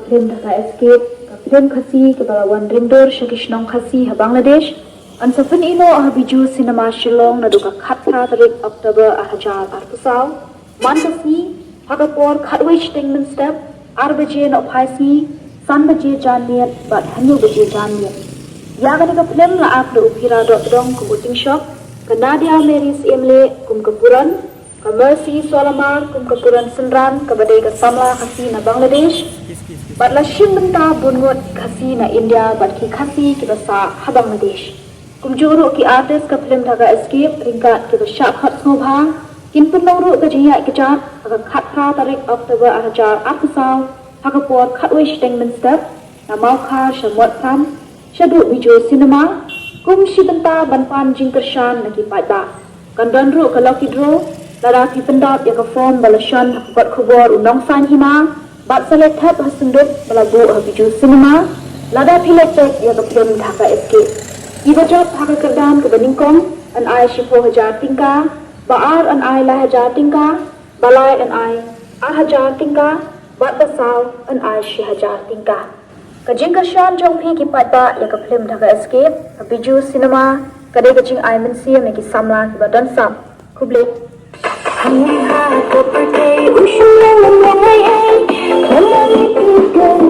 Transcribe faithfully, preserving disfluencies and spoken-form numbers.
Phlim Dhaka Escape, ka phlim Khasi kaba la wan ringdur sha ki shnong Khasi ha Bangladesh, yn sa pyni noh ha Bijou Cinema Shillong naduh ka khatphra tarik October arhajar arphew saw. Man ka sngi, ha ka por khatwei shiteng mynstep, ar baje nohphai sngi, san baje janmiet bad hynñiew baje janmiet. Ïa kane ka phlim la act da u Phira Dohtdong kum u Tingshop, ka Nadia Mary Syiemlieh kum ka Puran, ka Mercy Solamar kum ka Puran Synran kaba dei ka samla Khasi na Bangladesh, bad la shim bynta bun ngut ki Khasi na India bad ki Khasi kiba sah ha Bangladesh. Kumjuh ruh ki artist ka phlim Dhaka Escape ryngkat kiba shah khot sngewbha kin pynlong ruh ka jingïaid kjat ha ka khatphra tarik October arhajar arphew saw ha ka por khatwei shiteng mynstep na Mawkhar sha Motphran shaduh Bijou Cinema, kum shi bynta ban pan jingkyrshan na ki paidbah. Kan don ruh ka lucky draw, lada phi pyndap ïa ka form ba la shon ha ka kot khubor U Nongsaiñ Hima bad sa leit thep ha syndup ba la buh ha Bijou Cinema, lada phi leit peit ïa ka phlim Dhaka Escape. Kiba jop ha ka kyrdan kaba nyngkong yn ai shiphew hajar tyngka, ba ar yn ai lai hajar tyngka, ba lai yn ai ar hajar tyngka, bad ba saw yn ai shi hajar tyngka. Ka jingkyrshan jong phi ki paidbah ïa ka phlim Dhaka Escape ha Bijou Cinema ka dei ka jingai mynsiem ïa ki samla kiba don sam. Khublei. Hangin ha ka pyrthei u shynrang lam long ai ai. Ka long ai pyndonkam